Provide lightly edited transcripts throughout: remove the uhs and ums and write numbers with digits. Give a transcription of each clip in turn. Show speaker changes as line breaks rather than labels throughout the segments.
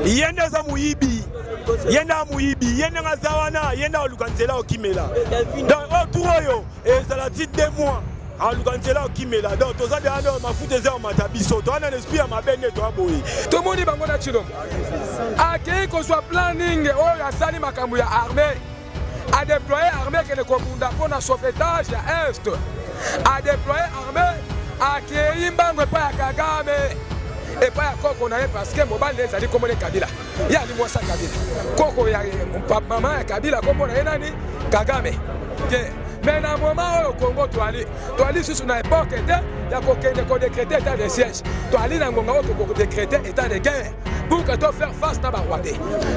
Ye nde aza moyibi, ye nde amoyibi, ye ndenge aza wana, ye nde aluka nzela okimela. Donc oyo tour oyo ezala ti 2 mois aluka nzela okimela. Donc toza deja do mafuta eza omata biso, toza na esprit ya mabe nde toya boye.
Tomoni bango na Tshilombo akei kozwa planning oyo asali makambo ya armée, adeploye armée ekende kobunda mpo na sauvetage ya est, adeploye armée akei mbango epai ya Kagame, epai ya koko na ye, parce que mobali na ye ezali kombo ne Kabila, ye ali mwasi ya Kabila, koko ya mama ya Kabila kombo na ye nani? Kagame. Te mais na moment oyo Congo toali toali susu na époque te ya kokende kodécréter état de siège, toali na ngonga oyo tokodécréter état de guerre pour que to faire face na barwandais.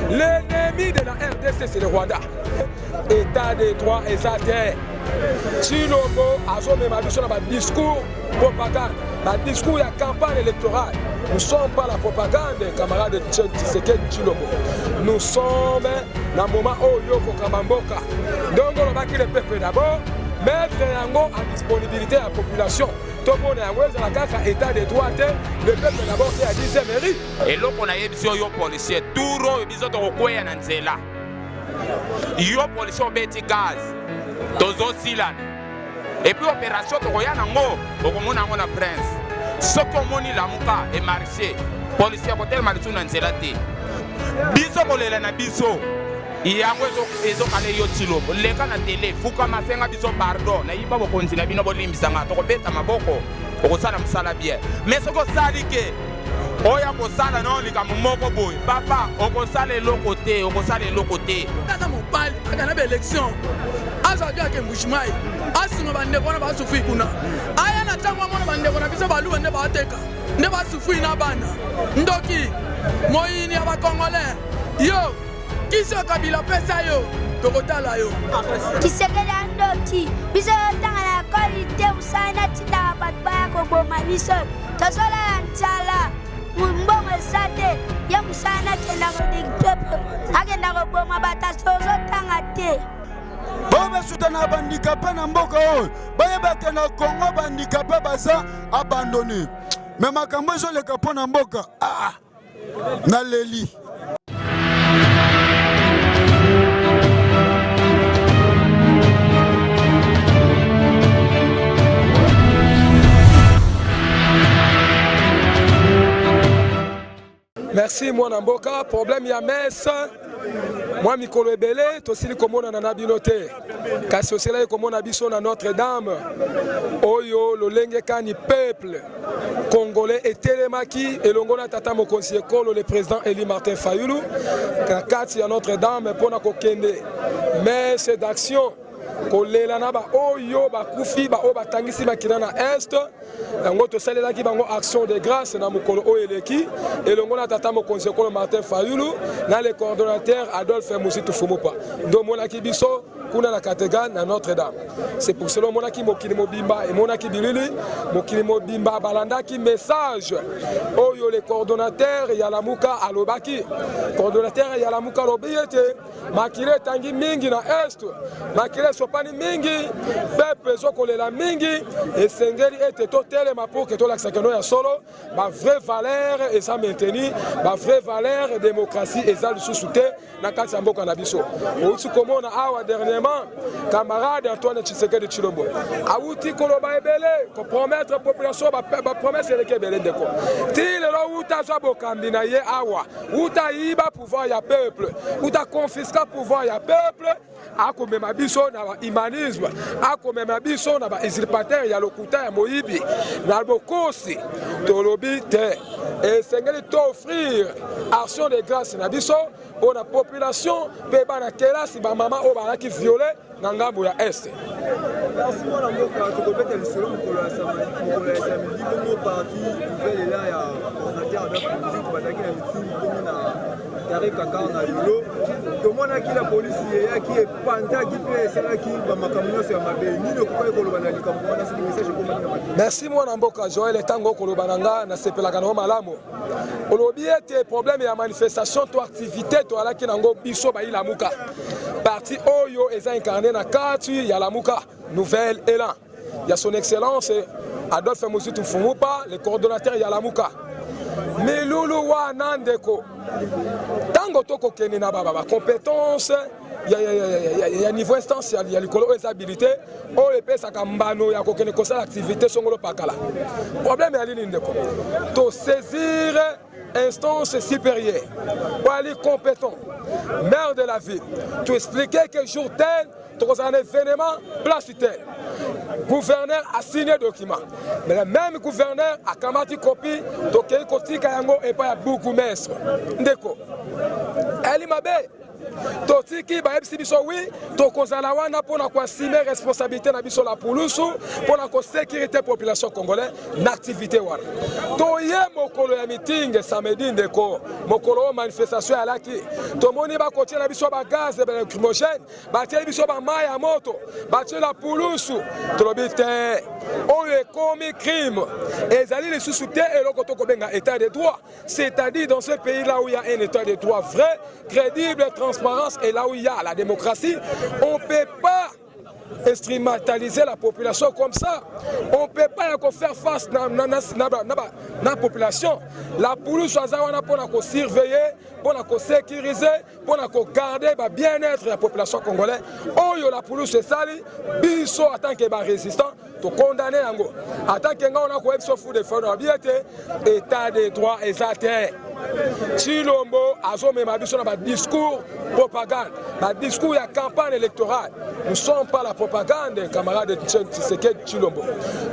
L'ennemi de la RDC, c'est le Rwanda. État de droit eza te. Tshilombo azomema biso na badiscours propagande, badiscours ya campagne électorale. Nous sommes pas la propagande, camarade Tshisekedi Tshilombo. Nous sommes na moment oyo kokamba mboka. Ndongo olobaki le peuple d'abord, mettre yango en disponibilité ya population. Tomona yango ezala kaka état de droit te, le peuple d'abord te ya 10e rue.
Eloko nayebisi yo, yo policier, tour oyo biso tokokweya na nzela. Yo policier obeti gaz, tozosilana. Et puis opération tokoya nango, okomona yango na prince. Soki omoni lamuka e marché, policier akotelema lisusu na nzela te. Biso kolela na biso yango ezokale yo Tshilombo, leka na tele, fukama, senga biso pardon, nayiba bokonzi na bino, bolimbisanga, tokobeta maboko, okosala mosala bien. Mais soki osali ke oya kosala no likambo moko boye, papa, okosala eloko te, okosala eloko te.
Aza mobali aka na baélection, azwa bi ake Mbujimayi, asunga bandeko wana basufri kuna, aya na ntango amona bandeko na biso baluba nde baateka nde basufri na bana. Ndoki moyini ya bacongolais, yo kisi ya Kabila pesa yo, tokotala yo.
Tshisekedi ya ndoki, biso totanga na ekoli te, mosala natindaka bato baya koboma biso, tozolala nzala, mbongo eza te, ye mosala nakenda pepe akenda koboma bato, tozotanga te.
Bao basutana bandikape na mboka oyo bayebaka na Congo bandikape baza abandonne, me makambo ezoleka mpo na mboka ah, naleli.
Merci mwana mboka. Problème ya messe, mwa mikolo ebele tosili komonana na bino te, kasi oselaki komona biso na Notre Dame oyo lolenge kani peuple congolais etelemaki elongo na tata mokonzi ekolo le président Eli Martin Fayulu na kati ya Notre Dame mpona kokende messe d'action, kolela na baoyo bakufi, baoyo batangisi makila na est. Yango tosalelaki bango action de grâce na mokolo oyo eleki elongo na tata mokonzi ekolo Martin Fayulu na le coordonnateur Adolphe Muzitu Fumupa. Nde omonaki biso kuna na cathédrale na Notre-Dame. C'est pour cela omonaki mokili mobimba emonaki bilili, mokili mobimba balandaki message oyo le coordonnateur ya Lamuka alobaki. Coordonnateur ya Lamuka alobi ete makila etangi mingi na est, makila esopani mingi, peuple ezokolela mingi, esengeli ete totelema pour que tolakisa keno ya solo ba vraie valeur eza maintenu, ba vraie valeur démocratie eza lisusu te na kati ya mboka na biso. Outi komona awa dernièrement camarade Antoine Tshisekedi Tshilombo awuti koloba ebele, kopromettre population ba promesse eleki ebele ndeko. Ti lelo wuta azwa bokambi na ye awa, wuta ayiba pouvoir ya peuple, wuta confisca pouvoir ya peuple, akomema biso na ba humanisme, akomema biso na ba usurpateur ya lokuta ya moyibi na bokosi. Tolobi te, esengeli to offrir action de grâce na biso mpo na population mpe bana kelasi, bamama oyo bazalaki viole na ngambo ya est.
Merci mwana mboka, tokobeta lisolo mokolo ya samedi bongo parti nouvelle ela ya coordinateur Adolphe Muzito bazalaki na meeting bongo na Tare Kakar na Yolo. Tomonaki la polisi eyaki epanzaki mpe esalaki bamakambo nyonso ya mabe. Nini okokaki koloba na likambo wana soki message ekomaki na bato?
Merci mwana mboka Joël, ntango okoloba na nga nasepelaka na yo malamu. Olobi ete problème ya manifestation to activité toalaki nango biso bayi Lamuka, parti oyo eza incarné na kati ya Lamuka Nouvel Élan ya son excellence Adolphe Muzitu Fumupa, le coordonnateur ya Lamuka. Milulu wana ndeko, ntango tokokende na ba compétence ya, ya, ya, ya, ya niveau instance ya, ya likolo oyo eza habilité oyo epesaka mbano ya kokende kosala activité songolo pakala. Problème ya nini ndeko? To saisir instance supérieure oyo ali compétent maire de la ville, to expliquer que jour tel tokozala na événement place tel. Gouverneur a signé document, mais le même gouverneur akamati copie, tokei kotika yango epai ya bourgmestre. Ndeko, eli mabe totiki, bayebisi biso wi tokozala wana mpona koassume responsabilité na biso la pulusu mpona kosécurité population congolais na activité wana. Toye mokolo ya meeting samedi ndeko, mokolo oyo manifestation alaki, tomoni bakotiela biso bagaz lacrymogène, batieli biso bamai ya moto, batiela pulusu. Tolobi te, oyo ekomi crime, ezali lisusu te eloko tokobenga état de droit. C'est-à-dire, dans ce pays là où il y a un état de droit vrai, crédible, transparence, et là où il y a la démocratie, on ne peut pas instrumentaliser la population comme ça. On ne peut pas faire face na, na, na, na, na, na population. La police aza wana mpona kosurveiller, mpona kosécuriser, mpona kogarder ba bien-être ya population congolais. Oyo la police esali biso en tant que barésistant, tokondane yango. En tant que nga wana koyebi biso fou de feu na babi ete état de droit eza te. Tshilombo azomema biso na badiscours propagande, badiscours ya campagne électorale. Nous sommes pas la propagande, camarade Tshisekedi Tshilombo.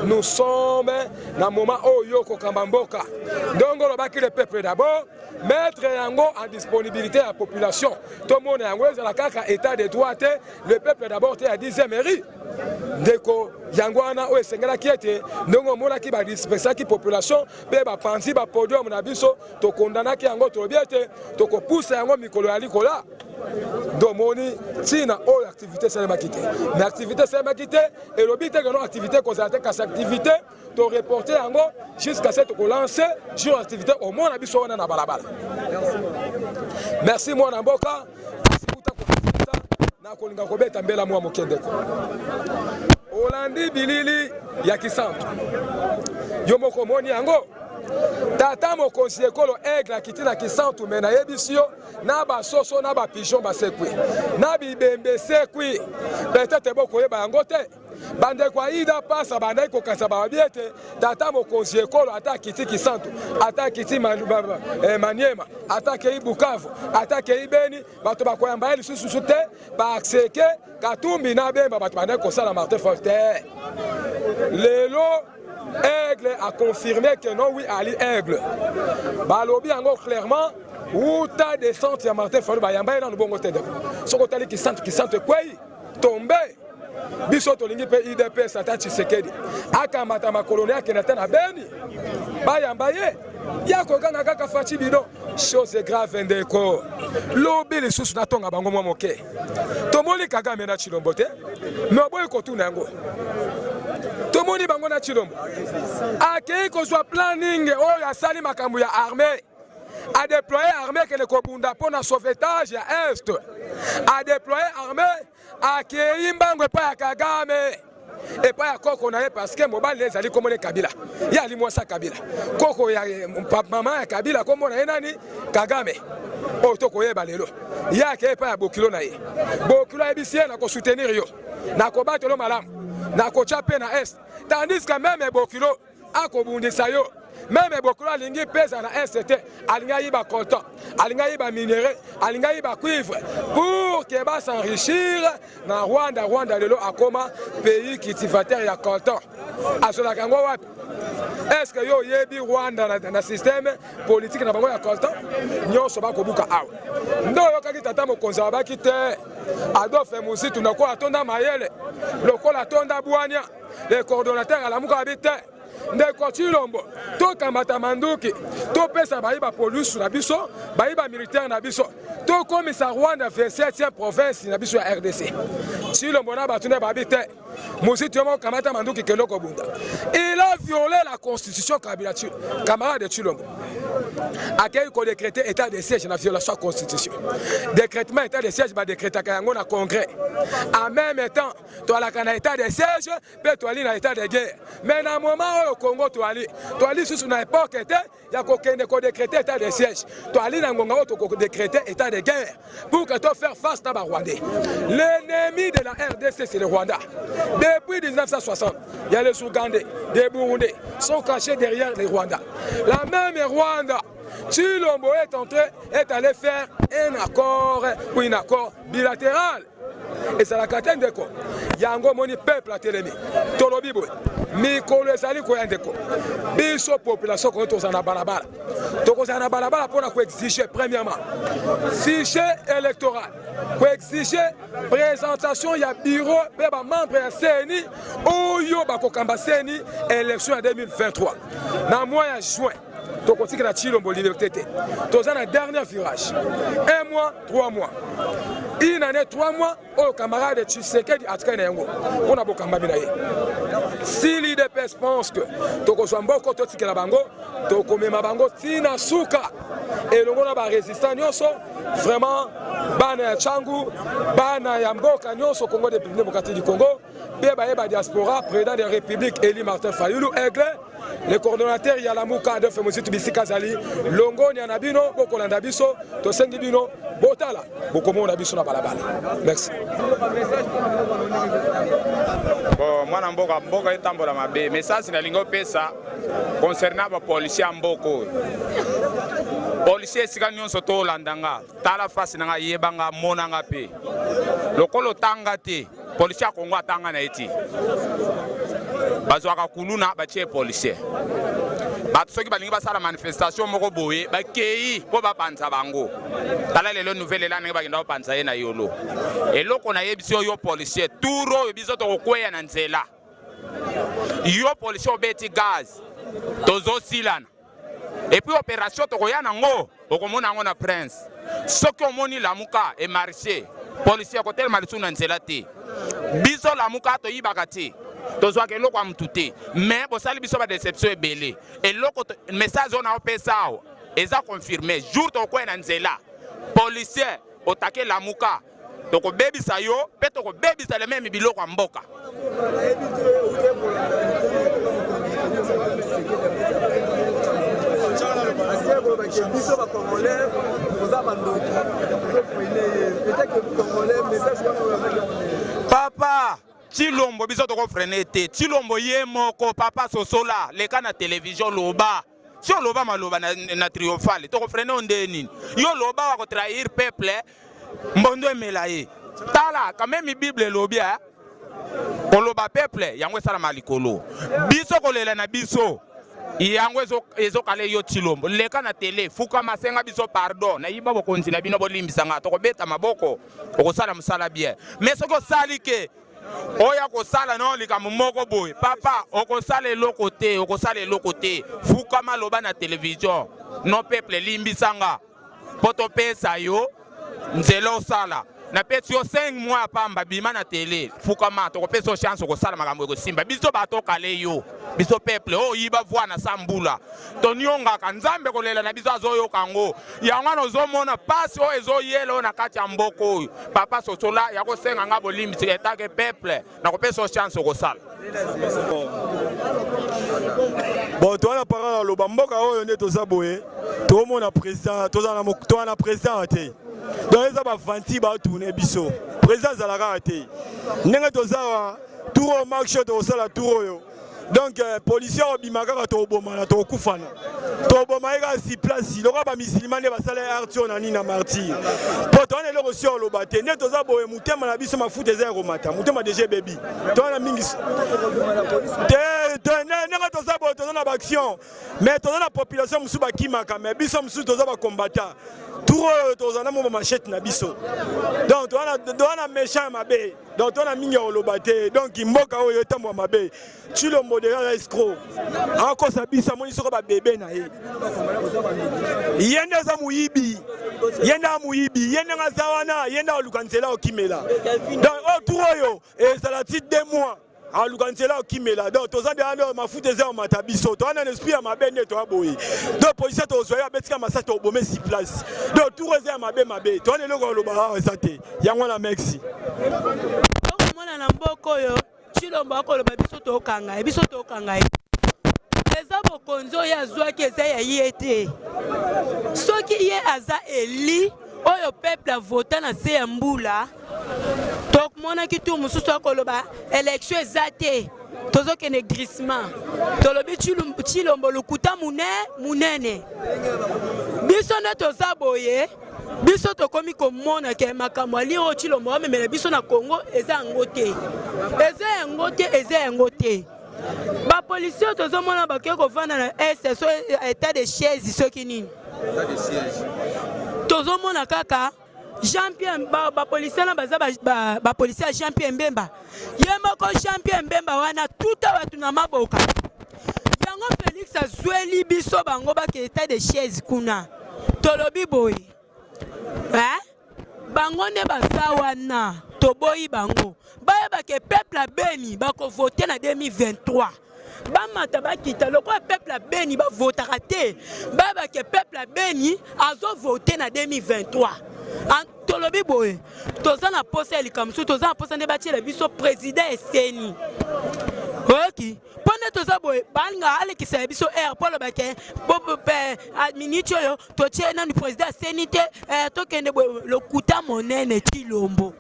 Nous sommes na moment oyo kokamba mboka. Ndongo olobaki le peuple d'abord, mettre yango en disponibilité ya population. Tomona yango ezala kaka état de droit te, le peuple d'abord te ya 10e eri. Ndeko, yango wana oyo esengelaki ete ndenge omonaki badispersaki population mpe bapanzi bapodium na biso, tokondanaki yango, tolobi ete tokopusa yango mikolo ya likola. Nde omoni ntina oyo activité esalemaki te. Mais activité esalemaki te elobi te keno activité ekozala te, kasi activité toreporte yango jusqu'à ce tokolance jour activité, omona biso wana na balabala. Merci mwana mboka. Kasi uta kokuta na kolinga kobeta mbela mwa moke ndeko, olandi bilili ya Kisantu, yo moko omoni yango. Tata mokonzi ekolo aigle akiti na Kisantu, me nayebisi yo, na basoso na bapigeon basekwi, na bibembe sekwi. Peut-être bokoyeba yango te, bandeko. Aida pasa bandaki kokanisa, bababi ete tata mokonzi ekolo ata akiti Kisantu, ata akiti Maniema, ata akei Bukavu, ata akei Beni, bato bakoyamba ye lisusu te, parce que Katumbi na Bemba bato bandaki kosala Martin Fayulu te. Lelo aigle a confirmé que non, oui, ali aigle. Balobi yango clairement, wuta descente ya Martin Fayulu, bayamba ye nanu bongo te. Ndeko, soki otali Kisantu, Kisantu ekwei tombe. Biso tolingi mpe UDPS, ata Tshisekedi akamata makolo ne akende ata na Beni, bayamba ye. Ya kokanga kaka Fatshi bidon, chose grave ndeko. Lobi lisusu natonga bango mwa moke, tomoni Kagame na Tshilombo te, me oboyi kotuna yango. Tomoni bango na Tshilombo akei kozwa planning oyo asali makambo ya armée, adéploye armée ekende kobunda mpo na sauvetage ya Est, adéploye armée, akei mbango epai ya Kagame, epai ya koko na ye, parce que mobali na ye ezali komona Kabila, ye ali mwasi ya Kabila. Koko ya mama ya Kabila kombo na ye nani? Kagame. Oyo tokoyeba lelo, ye akei epai ya bokilo na ye. Bokilo ayebisi ye: "Nakosoutenir yo, nakobatelo malamu, nakotya mpe na Est." Tandis que même bokilo akobundisa yo, même bokilo alingi mpe na Est te, alingi ayiba coltan, alingi ayiba minerai, alingi ayiba cuivre pour que bas'enrichir na Rwanda. Rwanda lelo akoma pays cultivateur ya coltan. Azolaka yango wapi? Est ce que yo oyebi Rwanda na système politique na bango ya coltan nyonso bakobuka awa? Nde oyokaki tata mokonzi abaki te, Adolphe Muzito, lokola atonda mayele, lokola atonda bwania, le coordonnateur alamuka abi te: "Ndeko Tshilombo, tokamata manduki, topesa bayi bapolisu na biso, bayi bamilitaire na biso, tokomisa Rwanda 27e province na biso ya RDC." Tshilombo na bato nde babi te. Muzito yo moko kamata manduki kende kobunda. Il a violé la constitution Kabila camarade Tshilombo. Akei ko décréter état de siège na violation ya constitution. Décrètement état de siège ba décrétaka yango na congrès. En même temps, toalaka na état de siège mpe toali na état de guerre. Mais na moment oyo Congo toali, toali susu na époque te ya kokende ko décréter état de siège. Toali na ngonga oyo toko décréter état de guerre pour que to faire face na ba Rwandais. L'ennemi de la RDC c'est le Rwanda. Depuis 1960, il y a les Ougandais, des Burundais sont cachés derrière les Rwandais. La même Rwanda Tshilombo est entré, est allé faire un accord ou un accord bilatéral. Ezalaka te ndeko. Yango omoni peuple atelemi. Tolobi boye. Mikolo ezali koya ndeko. Biso population kongo tozala na balabala. Tokozala na balabala mpona koexige premièrement fichier électoral, koexige présentation ya bureau mpe bamembre ya CENI oyo bakokamba CENI élection ya 2023 na mois ya juin. Tokotikela Tshilombo liberté te. Toza na dernier virage. Un mois, 3 mois. Une année, 3 mois, oyo camarade Tshisekedi atikali na yango mpona bokambami na ye. Si l'UDPS pense que tokozwa mboko totikela bango, tokomema bango tina suka elongo na ba résistants nyonso, vraiment bana ya Tshangu, bana ya mboka nyonso Congo démocratique du Congo, mpe baye ba diaspora, président de la République Éli Martin Fayulu Aigle, le coordonnateur ya Lamuka Adolphe Muzito bisika azali, longonya na bino bokolanda biso, tosengi bino botala bokomona biso na balabala. Merci.
Bon, mwana mboka, mboka etambola mabe. Message nalingi opesa concernant ba policier ya mboka oyo. Policier esika nyonso tolanda nga, tala face na nga, yeba nga, mona nga pe. Lokola otanga te, policier ya Congo atanga na ye ti. Bazwaka kuluna batie policier. Bato soki balingi basala manifestation moko boye bakei mpo bapanza bango. Tala lelo nouvelle ela ndenge bakenda kopanza ye na yolo. Eloko nayebisi yo yo policier, tour oyo biso tokokweya na nzela. Yo policier obeti gaz, tozosilana. Et puis opération tokoya nango, okomona yango na prince. Soki omoni lamuka e marché, policier akotelema lisusu na nzela te. Biso lamuka toyibaka te, tozwaka eloko ya mutu te, mais bosali biso ba déception ebele. Eloko message oyo naopesa awa eza confirmé, jour tokokwea na nzela, policier otake lamuka, tokobebisa yo pe tokobebisa le meme biloko ya mboka.
Biso ba congolais toza bandoki, tozofrene ye peut-être congolais message wana oyo azaki.
Papa Tshilombo biso tokofrene te. Tshilombo ye moko papa sosola leka na television loba. Si oloba maloba na, na triomphale tokofrene yo nde nini? Yo loba wa kotrahir peuple mbondo emela ye. Tala quand même Bible elobi eh? Koloba peuple yango esalama likolo. Biso kolela na biso yango ezokale yo Tshilombo leka na tele fukama senga biso pardon nayiba bokonzi na bino bolimbisa nga tokobeta maboko okosala mosala bien mais soki osali ke oya kosala no likambo moko boye papa okosala eloko te okosala eloko te fukama loba na television no peuple limbisa nga po topesa yo nzela osala napesi yo 5 mois ya pamba bima na tele fukama tokopesa yo chance okosala makambo ekosimba biso bato okale yo biso peuple oyo oyiba voi na sa mbula toniongaka nzambe kolela na biso azoyoka yango yango wana ozomona pasi oyo ezoyela oyo na kati ya mboka oyo papa sosola ya kosenga nga bolimbisi etake peuple nakopesa yo chance okosala.
Bon, toza na parole aloba mboka oyo nde toza boye tokomona président toza na président te donc eza bavanti batourne biso président azalaka te ndenge toza wa tour oyo marche tokosala tour oyo donc policier obima kaka tokobomana tokokufana tokoboma ye kaka si place lokola bamisilima nde basala ye artio na nini na martyr mpo towana eloko si oloba te nde toza boye motema na biso mafuta eza ya komata motema deja ebebi towana mingi te ndenge toza boye toza na baaction mais toza na population mosusu bakimaka mais biso mosusu toza bacombattant tour oyo toza na mo bamachete na biso donc toza na méchant ya mabe donc toza na mingi ya koloba te donc mboka oyo etambwa mabe Tshilombo deja aza escroc akosa biso amoni soko ba bebe na ye ye nde aza moyibi Ye nde amoyibi, ye ndenge aza wana, ye nde aluka nzela okimela. Donc oyo tour oyo ezala ti 2 mois aluka nzela okimela. Donc toza deja ndo mafuta eza omata biso, toza na esprit ya mabe nde toya boye. Donc policier tozwa ye abetika masasi, tobome si place. Donc tour eza ya mabe mabe, toza na eloko ya koloba awa eza te. Yango wana merci.
Okomona na mboka oyo Tshilombo akoloba biso tokanga ye, biso tokanga ye. Eza bokonzi oyo azwaki eza ya ye te. Soki ye aza eli oyo peuple avota na se ya mbula, tomonaki tour mosusu akoloba election eza te, tozokende glissement. Tolobi Tshilombo lokuta munene. Biso nde toza boye. Biso tokomi komona ke makambo ya lire oyo Tshilombo amemela biso na Congo eza yango te, eza yango te, eza yango te. Bapolisi oyo tozomona bakoki kovanda na est so etat de chaise soki nini, tozomona kaka Jean Pierre bapolisi wana baza bapolisi ya Jean Pierre Mbemba, ye moko Jean Pierre Mbemba wana tuta bato na maboka yango. Felix azweli biso bango bake etat de chaise kuna. Tolobi boye eh? Bango nde baza wana, toboyi bango. Bayeba ke peuple ya Beni bakovote na 2023, bamata bakita lokola peuple ya Beni bavotaka te. Bayeba ke peuple ya Beni azovote na 2023. Tolobi boye, toza na posa ya likambo mosusu, toza na posa nde batiela biso président eseni oyoki mpo nde toza boye, balinga alekisa ya biso aire mpo aloba ke minute oyo totie nanu président aseni te, tokende boye. Lokuta monene Tshilombo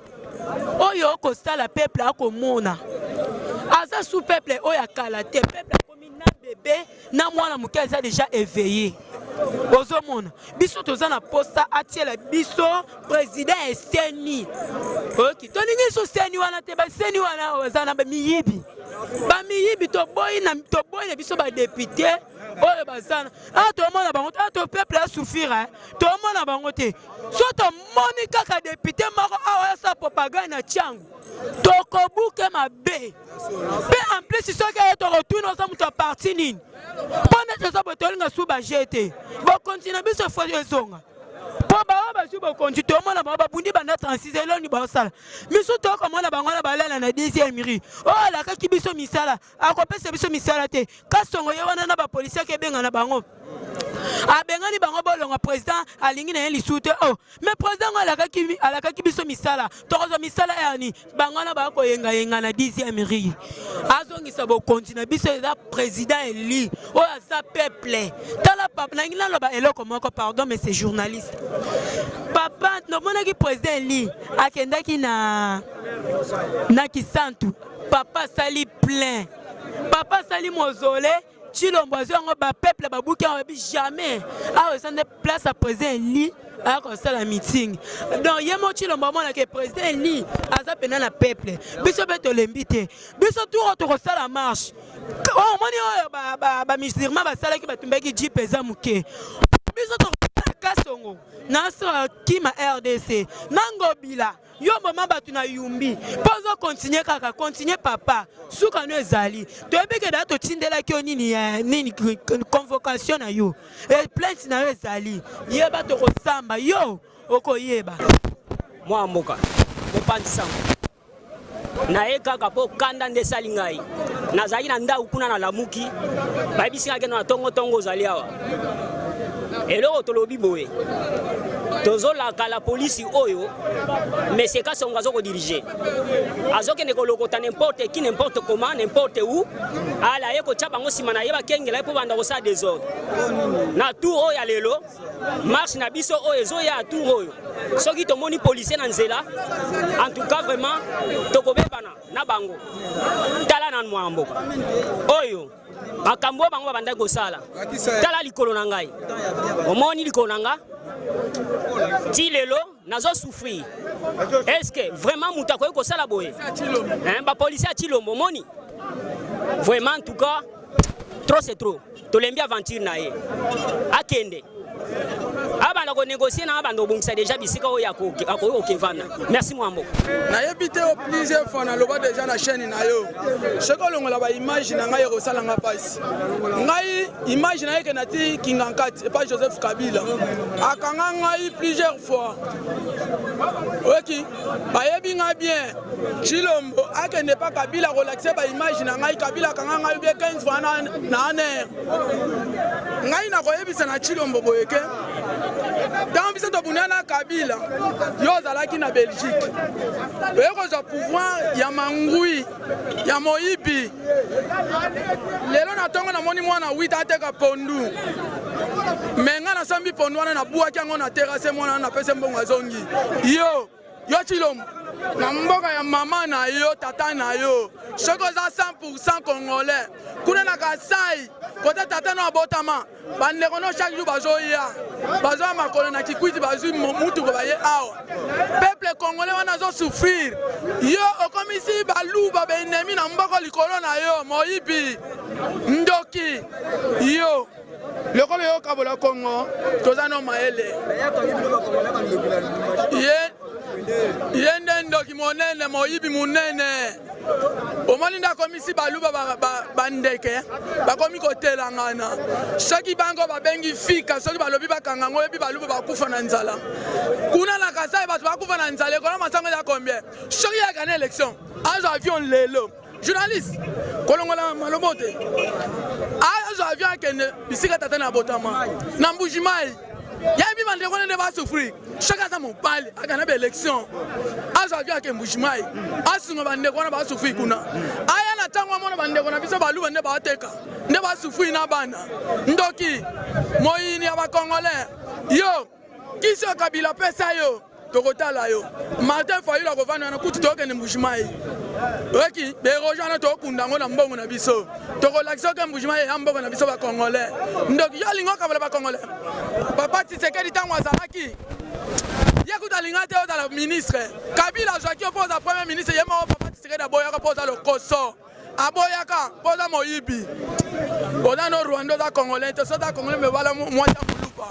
oyo okosala, peuple akomona aza sous peuple oyo akala te. Peuple akomi na bebe na mwana moke aza déjà éveillé. Ozomona biso toza na posa atiela biso président eseni oyoki. Tolingi so seni wana te, baseni wana baza na bamiyibi, bamiyibi. Toboyi na toboyi na biso badéputé oyo baza na ah, tomona bango te. To peuple asouffrir, tomona bango te. So tomoni kaka député moko awa asala propagande na Tshangu, tokobuke mabe. Mpe en plus soki aye, tokotuna oza moto ya parti nini, mpo nde toza boye, tolinga su baje te. Bokonzi na biso fo ezonga, mpo baoyo bazwi bokonzi tomona bango babundi banda 36, eloni baosala misu. Tokomona bango wana balala na 10e rue. Oyo alakaki biso misala, akopesa biso misala te. Kasongo ye wana na bapolisi ake ebenga na bango, abengani bango bolonga. Président alingi na ye lisusu te. Oh, mais président ngo alakaki, alakaki biso misala, tokozwa misala yani. Bango wana bakoyengayenga na 10e rue. Azongisa bokonzi na biso, eza président eli oyo aza peuple. Tala papa, nangi naloba eloko moko, pardon monsieur journaliste. Papa, nomonaki président eli akendaki na Kisantu. Papa asali plein, papa asali mausolée. Tshilombo azwi yango, bapeuple babuki yango, babi jamais awa eza nde place ya président eli aya kosala meeting. Donc ye mo Tshilombo amonaka président eli aza pena na peuple. Biso mpe tolembi te, biso tour tokosala marche. Omoni oyo bamusulman basalaki, batumbaki jeep, eza moke. Biso tokosala Kasongo na kima RDC na Ngobila. Yo mboma bato na Yumbi mpo ozokontinue kaka continue papa, suka no ezali. Toyebi ke daa totindelaki yo nini nini, convocation na yo e plainte na yo ezali. Yeba tokosamba yo, okoyeba.
Mwana mboka mopanzi sango naye kaka mpo kanda nde esali ngai. Nazalaki na ndako kuna, nalamuki, bayebisi ngai kendo na ntongo-ntongo ozali awa. Eloko tolobi boye, tozolakala polisi oyo monsieur Kasongo azokodiriger, azokende kolokota n'importe qui, n'importe comment, n'importe où. Ala ye kotya bango nsima na ye, bakengela ye mpo banda kosala désordre. Na tour oyo ya lelo, marche na biso oyo ezoya ya tour oyo, soki tomoni policier na nzela, en tout cas vraiment tokobebana na bango. Tala nanu mwana mboka, oyo makambo oyo bango babandaki kosala. Tala likolo na ngai, omoni likolo na nga ti lelo nazosouffrir. Est ce que vraiment moto akoki kosala boye? Bapolisier ya Tshilombo, omoni vraiment, en tout cas trop c'est trop. Tolembi aventure na ye, akende abanda. Abanda ko négocier na abanda kobongisa deja bisika oyo akoki kokevanda. Merci mwana mboka.
Nayebi te o plusieurs fois naloba deja na chaîne na yo, soki olongola ba image na ngai ekosala nga mpasi. Ngai image na ye ke nati Kingankati epai Joseph Kabila akanga ngai plusieurs fois, oyoki bayebi ngai bien. Tshilombo akende pa Kabila kolakisa ba image na ngai, Kabila akanga ngai bien 15 fois na aner. Ngai nakoyebisa na Tshilombo boye ke ntango biso tobunda na Kabila, yo ozalaki na Belgique, oye kozwa pouvoir ya mangui ya moyibi. Lelo na ntongo namoni mwana 8 ateka pondu, me ngai nasombi pondu wana, nabwaki yango na terase, mwana wana napesi mbongo azongi. Yo yo Tshilombo, na mboka ya mama na yo, tata na yo, soki oza 100% congolais, kuna na Kasai kote tata no abotama, bandeko no chaque jour bazoya, bazoya makolo na Kikwiti, bazwi mutuko baye awa. Peuple congolais wana azo souffrir, yo okomisi baluba ba ennemi na mboko likolo na yo, moyibi, ndoki yo. Lokola yo okabola Congo, toza no mayele. Ye ye nde ndoki monene, moyibi monene. Omoni nde akomisi baluba bandeke, bakomi kotelangana. Soki bango babengi fika, soki balobi bakanga yango, oyebi baluba bakufa na nzala. Kuna na Kasai bato bakufa na nzala, ekola masango eza combien? Soki yaka na election, azwa avion lelo. Journaliste, kolongola malobo te, azwa avion akende bisika tata na abotama na Mbuji Mayi. Yayebi bandeko nde basouffrir. Soki aza mobali akana ba élection, azwa avion ake Mbuji Mayi, asunga bandeko wana basouffrir kuna. Aya na ntango amona bandeko na biso baluba nde bateka, nde basouffrir na bana. Ndoki moyini ya bacongolais yo, kisi oyo Kabila apesa yo, tokotala yo. Martin Fayulu akovanda wana kutu, tokende Mbuji-Mayi, oyoki beroge wana, tokunda yango na mbongo na biso, tokolakisa oke Mbuji-Mayi ya mboka na biso bacongolais. Ndoki yo, alingi okabola bacongolais. Papa Tshisekedi ntango azalaki, ye kutu alinga te ozala ministre. Kabila azwaki yo mpo oza premier ministre, ye moko papa Tshisekedi aboyaka mpo oza lokoso, aboyaka mpo oza moyibi, oza no Rwanda, oza congolais te. So oza congolais, me obala mwasi ya moluba,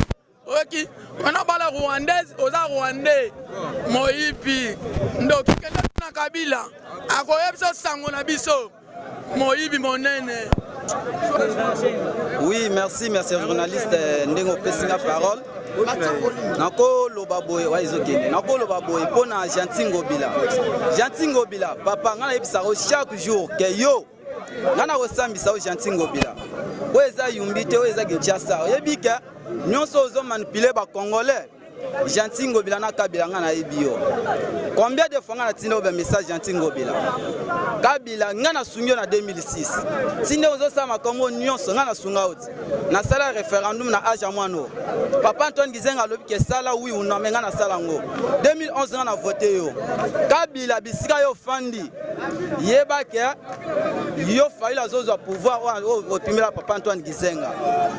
oyoki wana, obala rwandaise, oza rwandais, moyibi, ndoki. Kende na Kabila, akoyebisa sango na biso, moyibi monene.
Oui, merci, merci journaliste ndenge opesi nga parole. Nakoloba boye wa ezokende, nakoloba boye mpo na Gentil Ngobila. Gentil Ngobila, papa, ngai nayebisaka yo chaque jour ke yo, ngai nakosambisa yo. Gentil Ngobila, oyo eza Yumbi te, oyo eza Kinshasa. Oyebi ke nyonso ozomanipule bacongolais. Gentil Ngobila na Kabila, ngai nayebi yo. Combien de fois ngai natinda oyo bamessage? Gentil Ngobila, Kabila, ngai nasungi yo na 2006 ti ndenge ozosala makambo nyonso. Ngai nasunga yo ti nasala référendum na age ya mwana oyo. Papa Antoine Gizenga alobi ke sala oui ou non, me ngai nasala yango 2011. Ngai na vote yo. Kabila, bisika yo ofandi, yeba ke yo Fayulu azozwa pouvoir oyo opimela papa Antoine Gizenga.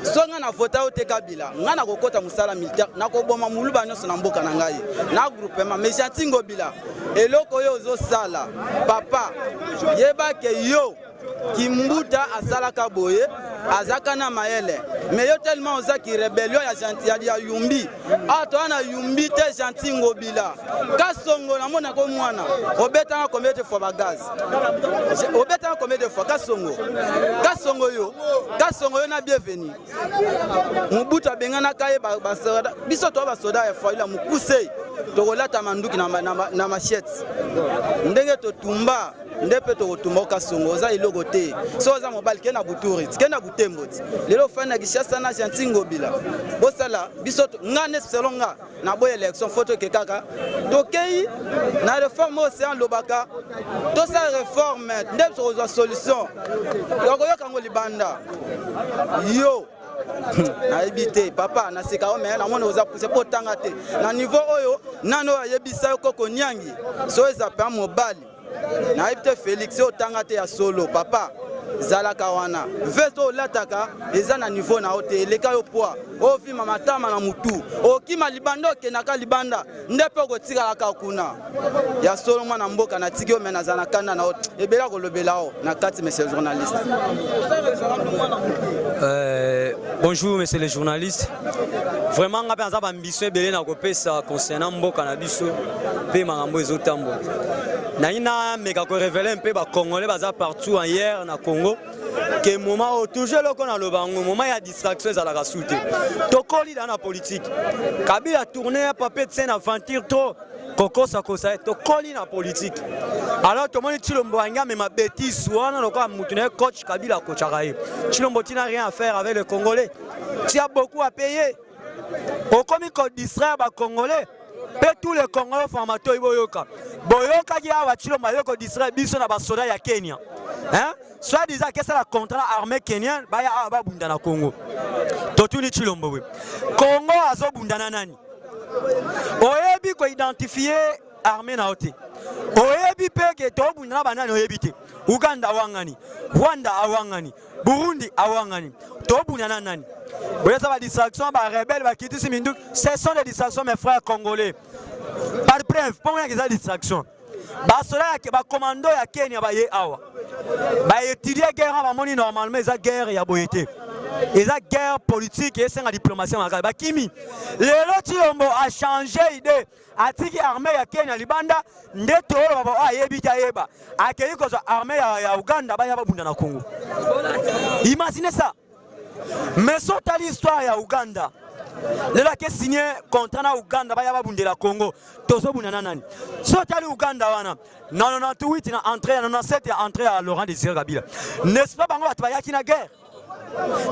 So ngai na vota yo te, Kabila, ngai nakokɔta mosala militaire, nakoboma moluba nyonso na mboka na ngai na groupement. Mais Gentil Ngobila, eloko oyo ozosala, papa, yeba ke yo Kimbuta asalaka boye, azaka na mayele, mais yo tellement ozaki rébellion ya Yumbi. Awa toza na Yumbi te. Gentil Ngobila, Kasongo, namonako mwana obetanga combien de fois bagaz, obetanga combien de fois Kasongo? Kasongo yo, Kasongo yo na Bienvenu Mobutu abenganaka ye. Biso toa basoda ya Fayulu ya mokuse, tokolata manduki na machette ndenge totumba nde mpe tokotumba. Kasongo, oza eloko te. So oza mobali, ke na Buturi, ke na Butembo ti lelo ofandi na Kinshasa na Gentil Ngobila. Bosala biso nga nde selon nga na boya élection, faut toke kaka, tokei na réforme oyo sean lobaka. Tosala réforme nde tokozwa solution. Tokoyoka yango libanda. Yo nayebi te, papa, naseka yo, me namoni oza pousse mpo otanga te na niveau oyo. Nani oyo ayebisa yo koko nyangi? So eza mpe mobali, nayebi te. Félix, oyo otanga te ya solo, papa, zalaka wana. Veste oyo olataka eza na niveau na yo te, eleka yo poids. Ovima matama na mutu, okima libanda, okendaka libanda nde mpe okotikalaka kuna. Ya solo, mwana mboka, natiki yo, me naza na kanda na yo ebele akolobela yo na kati. Monsieur journaliste,
Euh, bonjour monsieur le journaliste. Vraiment nga pe naza ba ambition ebele na kopesa concernant mboka na biso pe makambo ezotambola. Nayi na meka ko révéler mpe ba congolais baza partout ailleurs na Congo que moment oyo toujours eloko naloba yango moment ya distraction ezalaka su te. Tokoli da na politique. Kabila tourne ya papier de scène aventure trop. Kokosa kosa ye tokoli na politique. Alors tomoni Tshilombo alingi amema bêtise wana lokola mutu na ye coach Kabila akochaka ye. Tshilombo tu n'as rien à faire avec les Congolais. Tu as beaucoup à payer. Okomi ko distraire ba Congolais. Pe tous les Congolais formateurs boyoka. Boyokaki awa Tshilombo aye ko distraire biso na basoda ya Kenya. Hein? Soit disant akesala contrat armée kenyane baya awa babunda na Congo. Totuni Tshilombo we. Congo azobunda na nani? Oyebi ko identifier armée na yo te. Oyebi pe ke tobunda na banani oyebi te. Uganda awangani, Rwanda awangani, Burundi awangani. Tobunda na nani? Boyesa ba distraction ba rebelle ba kitisi minduki. Ce sont des distractions mes frères congolais. Par preuve, mpo monaki eza distraction. Basoda ya ba commando ya Kenya baye awa. Ba étudier guerre bamoni normalement eza guerre ya boye te. Eza guerre politique esenga diplomatie makasi. Bakimi. Lelo Tshilombo a changé idée. Atiki armée ya Kenya libanda nde toyoloba ba oyo ayebi te ayeba. Akei kozwa armée ya Uganda baya babunda na Congo. Imaginez ça. Mais so otali histoire ya Uganda, lelo ake signé contrat na Uganda baya babundela Congo, tozobunda na nani? So otali Uganda wana na 98 na entrée ya 97 ya entrée ya Laurent Désiré Kabila, n'est-ce pas bango bato bayaki na guerre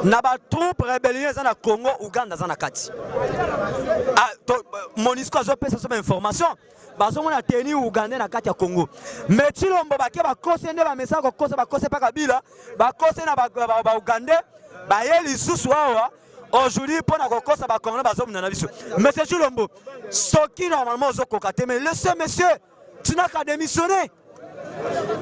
na ba troupe rébellion eza na Congo, Uganda aza na kati. Ah, to, Monusco azopesa so ba information bazomona tenue ougandais na kati ya Congo. Mais Tshilombo bake bakose nde bamesana kokosa, bakose pa Kabila, bakose na ba ougandais baye lisusu awa aujourd'hui mpo na kokosa ba congolais bazomona na biso. Monsieur Tshilombo, soki normalement ozokoka te, mais laissez monsieur, tu n'as qu'à démissionner.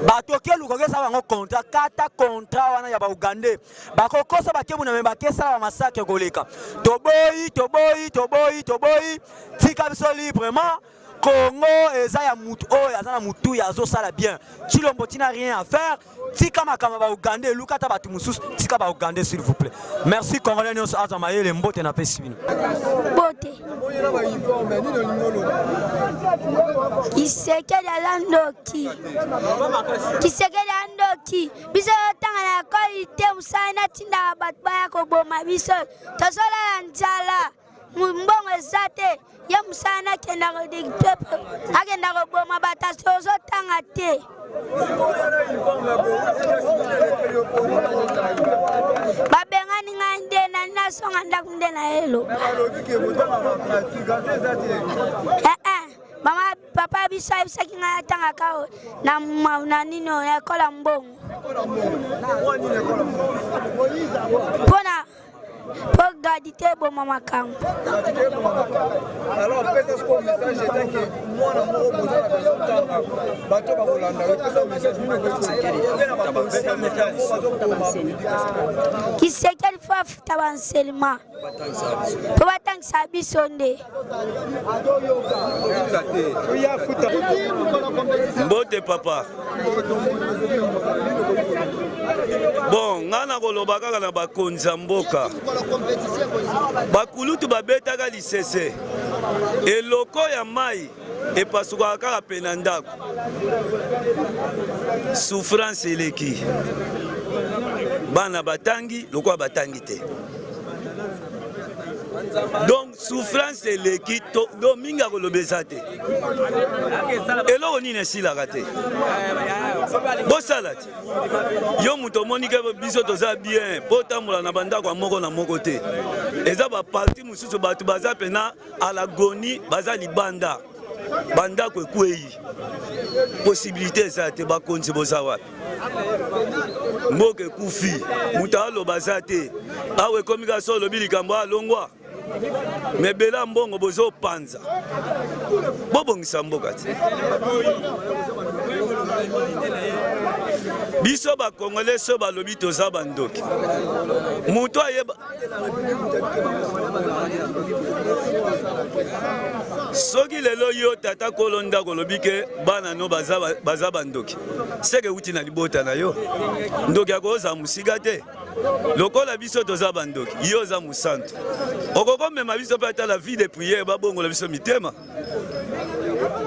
Bato okeluka okesala bango contrat, kata contrat wana ya ba ougandais bakokosa bakebuna me bakesala ba massacre koleka. Toboyi, toboyi, toboyi, toboyi, tika biso librement. Congo eza ya mutu oyo aza na mutu ya azosala bien. Tshilombo tu n'as rien à faire. Tika makambo ba ougandais, luka ata bato mosusu, tika ba ougandais s'il vous plaît. Merci Congolais nyonso aza mayele, mbote na pesi bino.
Bote. Kisekedi aza ndoki. Kisekedi aza ndoki. Biso totanga na ekoli te, mosala natindaka bato baya koboma biso. Tozolala nzala, mbongo eza te. Ye mosala nakenda akenda koboma bato, tozotanga te. Babengani ngai nde nani nasonga ndako nde nayeloba. Mama papa biso ayebisaki ngai natangaka na nini na ekola mbongo mpona mpo gradité eboma makambo.
Alors pesa sikoyo message etake mwana moko boza na besoin tanga bato bakolanda yo, pesa message nini okoki na bapolisier bazoboma
Kisekedi fo afuta banselema mpo batangisa biso nde.
Mbote papa. Bon, nga nakoloba kaka na bakonzi ya mboka. Bakulutu babetaka lisese, eloko ya mai epasukaka kaka pene ndako. Souffrance eleki, bana batangi lokola batangi te. Donc souffrance eleki do mingi akoloba eza te. Eloko nini esilaka te, bosala te. Yo moto omoni ke biso toza bien mpo otambola na bandako ya moko na moko te. Eza baparti mosusu bato baza pena à l'agonie, baza libanda, bandako ekwei, possibilité eza te. Bakonzi boza wapi? Mboka ekufi, moto aloba aza te. Awa ekomi kaka so olobi likambo alongwa, me ebele mbongo bozopanza, bobongisa mboka te. Biso ba congolais so balobi toza bandoki. Moto ayeba soki lelo yo tata kolo ndako olobi ke bana no baza, baza bandoki seke euti na libota na yo ndoki akozala mosika te lokola biso toza bandoki yo oza mosantu okokomema biso mpe ata la vie de prière babongola biso mitema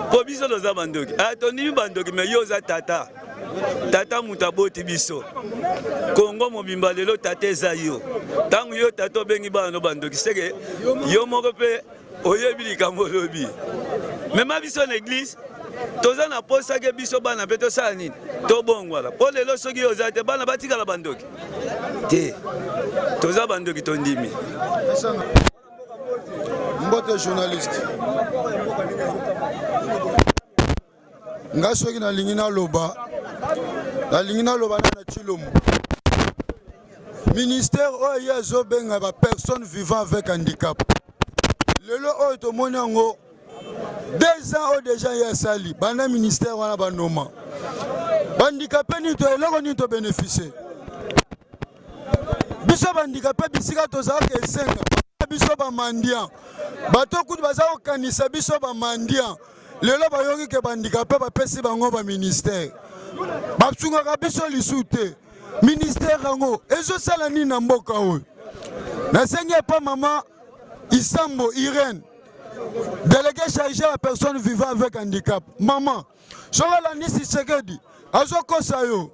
mpo biso toza bandoki ah, tondimi bandoki me yo oza tata tata moto aboti biso kongo mobimba lelo tata eza yo ntango yo tata obengi bana no bandoki seke yo moko mpe oyebi likambo olobi mema biso na eglise toza na posa ke biso bana mpe tosala nini tobongwana mpo lelo soki yo oza te bana batikala bandoki te toza bandoki tondimi
Mbote journaliste. Nga soki nalingi naloba nalingi naloba na na Tshilombo. Ministère oyo ye azobenga ba personnes vivant avec handicap. Lelo oyo tomoni yango deux ans oyo deja ye asali banda ministère wana banoma bandikape nini to eloko nini to bénéficie biso bandika mpe bisika tozalaka esenga biso bamandian bato kutu baza kokanisa biso bamandian lelo bayoki ke bandika mpe bapesi bango baministère basungaka biso lisu te ministère yango ezosala nini na mboka oyo nasengi epa mama isambo irene délégué chargé ya personne vivant avec handicap mama soki olandi Tshisekedi azokosa yo.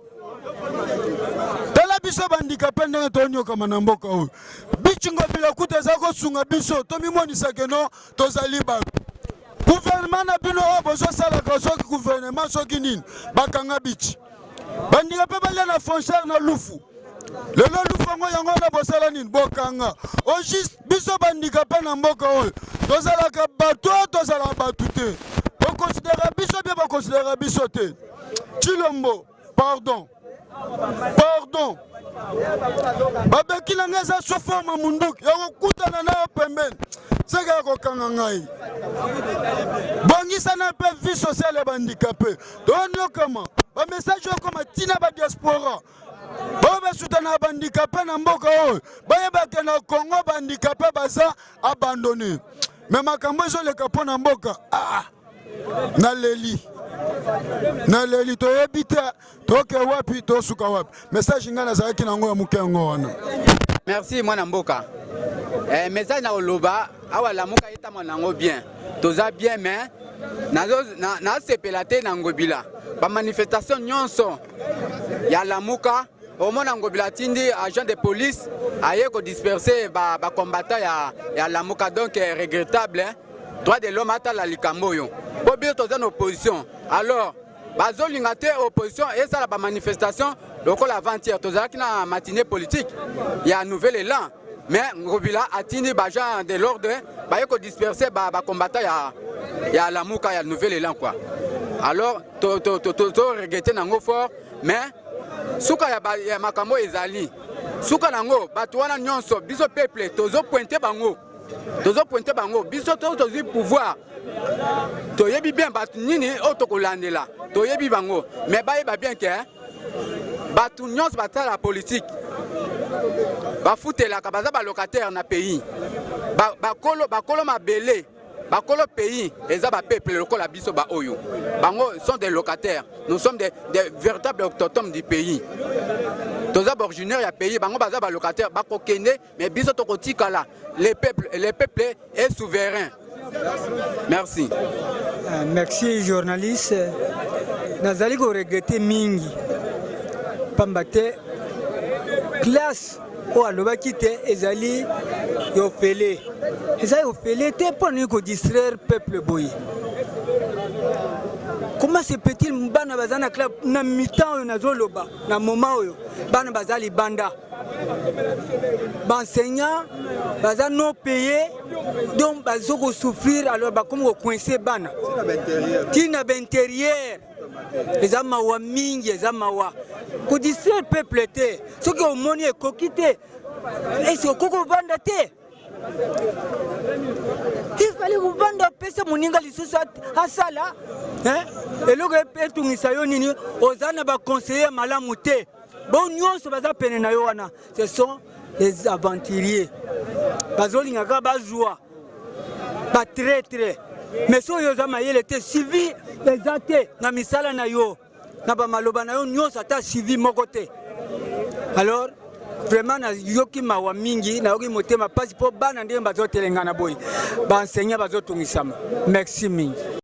Tala biso bandikape ndenge tonyokama na mboka oyo. Bichi Ngobila kutu eza kosunga biso tomimonisa ke no tozali bato. Gouvernement na bino oyo bozosalaka soki gouvernement soki nini bakanga bichi. Bandikape balia na frontière na Lufu. Lelo lufu yango yango wana bosala nini bokanga au juste biso bandika mpe na mboka oyo tozalaka bato oyo tozalaka bato te bokonsidera biso bie bokonsidera biso te Tshilombo pardon pardon babeki na ngai eza sous forme munduki ya kokutana na yo pembeni seke ya kokanga ngai bongisana mpe vie sociale ya bandikape tonyokama bamessage okoma ntina badiaspora Baoyo basutana bandikape na mboka oyo bayebake na Congo bandikape baza abandonne me makambo ezoleka mpo na mboka ah, naleli naleli toyebi te toke wapi tosuka wapi message ngai nazalaki na yango ya moke yango wana
merci mwana mboka eh, message na koloba awa lamuka etama nango bien toza bien mais nasepela te na ngobila bamanifestation nyonso ya lamuka omona ngobila atindi agent de police aye kodisperse bacombattant ba ya, ya lamuka donc eh, regrettable hein? droit de l'homme atala likambo oyo mpo biso toza na opposition alors bazolinga te opposition esala bamanifestation lokola avant-hier tozalaki na matinée politique ya nouvel élan mais ngobila atindi baagent de l'ordre baye kodisperse bacombattant ba ya, ya lamuka ya nouvel élan quoi alors to, to, to, to, to regrette nango fort mais suka ya, ba, ya makambo ezali suka nango bato wana nyonso biso peuple tozopointe bango tozopointe bango biso to tozwi pouvoir toyebi bien bato nini oyo tokolandela toyebi bango mais bayeba bien ke bato nyonso basala politike bafutelaka baza balocataire na pays bakolo ba bakolo mabele bakolo pays eza ba peuple lokola biso ba oyo bango sont des locataires nous sommes des, des véritables autochtones du pays toza baoriginaire ya pays bango baza balocataire bakokende mais biso tokotikala le peuple, le peuple est souverain merci
euh, merci journaliste nazali koregrete mingi pamba te classe oyo alobaki te ezali ya ofele eza ya ofele te mpo na nini kodistraire peuple boye comment se peut-il bana baza na club na mitan oyo nazoloba na moment oyo bana baza libanda baenseignant baza non paye donc bazo kosouffrir alors bakomi kocoince bana ntina bainterieur eza mawa mingi eza mawa kodistraire peuple te soki omoni ekoki te esi okoki kovanda te. Il fallait kovanda opesa moninga lisusu asala eloko etungisa yo nini? Oza na baconseiller malamu te. Bo nyonso baza pene na yo wana, ce sont les aventuriers, bazolinga kaka bazwa batraitre. Mais soki oyo oza mayele te, suivi eza te na misala na yo, na bamaloba na yo nyonso, ata suivi moko te. Alors vraiment nayoki mawa mingi, nayoki motema mpasi mpo bana ndenge bazotelengana boye, baenseignant bazotungisama. Merci mingi.